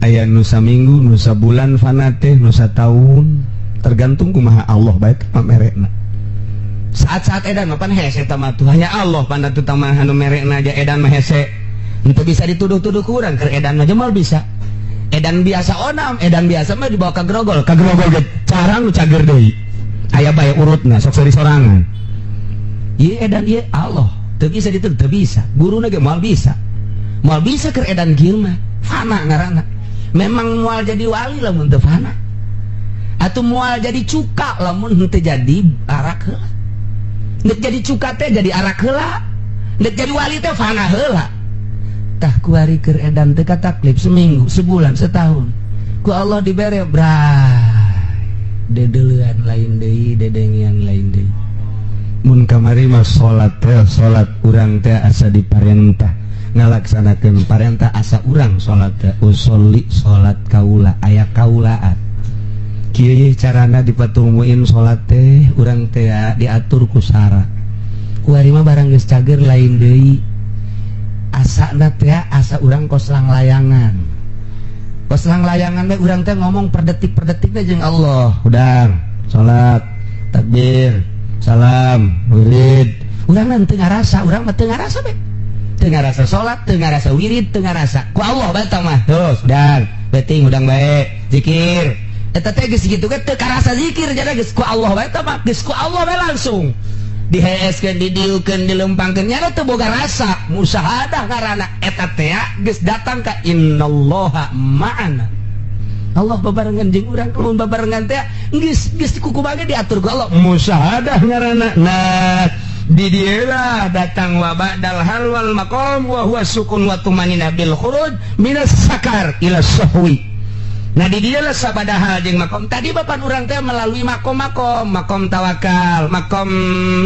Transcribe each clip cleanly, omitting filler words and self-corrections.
Aya nu saminggu, nu sabulan fana teh, nu sataun, tergantung kumaha Allah baik pamerekna. Saat-saat edan mah pan hese eta mah tuh, hanya Allah pan atuh mah anu merekna aja. Edan mah hese, henteu bisa dituduh-tuduh ku urang keur edan mah. Jemal bisa edan biasa onam, edan biasa mah dibawa ke grogol, ke grogol ge carang nu cager deui, aya bae urutna sok seuri sorangan. Ieu edan ieu Allah teu bisa dituduh, teu bisa guruna ge moal bisa, moal bisa keur edan kieu mah. Fana ngaranna. Memang moal jadi wali lamun teu fana, atau moal jadi cuka lamun henteu jadi arak heula. Nek jadi cuka teh jadi arak heula, nek jadi wali teh fana heula. Tah, kuari keur edan teu kataklif seminggu, sebulan, setahun, ku Allah dibere bray, dedeulean lain deui, dedengian lain deui. Mun kamari mah salat teh, salat urang teh asa diparentah, ngalaksanakeun parentah asa urang salat teh usolli, salat kaula aya kaulaan kieu carana dipatumuin salat teh urang teh diatur ku sara. Kuari mah barang geus cager lain deui asana teh, asa urang kos layangan, kos layangan teh urang teh ngomong per detik per detik teh jeung Allah. Hudang salat, takbir, salam, wirid, urang nanti ngarasa, urang mah teu ngarasa be, teu ngarasa salat, teu ngarasa wirid, teu ngarasa. Ku Allah bae mah terus dan beting udang bae zikir eta teh geus kitu ge teu karasa zikir, jadi geus ku Allah bae mah, geus ku Allah bae langsung diheeskeun, didiukeun, dilempangkeun, nya teu boga rasa. Musyahadah ngaranna eta teh, geus datang ka innallaha ma'ana, Allah babarengan jeung urang. Mun babarengan teh geus geus kuku bage diatur ku Allah, musyahadah ngaranna. Nah, di dialah datang wa ba'dal hal wal maqam wa huwa sukun wa tumanina bil khuruj minas sakar ila sahwi. Nah, di dialah sabada hal jeung makom tadi. Bapak urang teh melalui makom-makom, makom tawakal, makom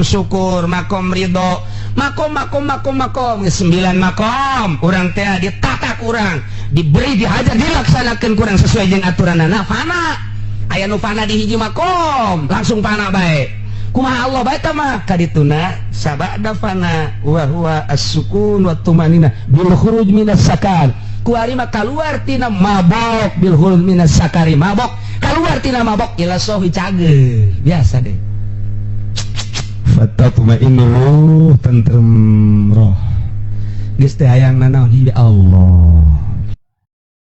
syukur, makom ridho, makom makom makom makom, sembilan makom. Urang teh ditatak, urang diberi, dihajar, dilaksanakan kurang sesuai dengan aturan. Nah, fana aya nu fana di hiji makom, langsung fana bae. Kumaha Allah bae mah kadituna sabada fana wa huwa as-sukun wa tumanina bil khuruj minas sakar. Kuari mah keluar tina mabok, bil khuruj minas sakari, mabok, keluar tina mabok ila sohi, cager biasa deh. Fatatma'innu ruh, tentrem roh, geus teh hayang nanaon? Ya Allah.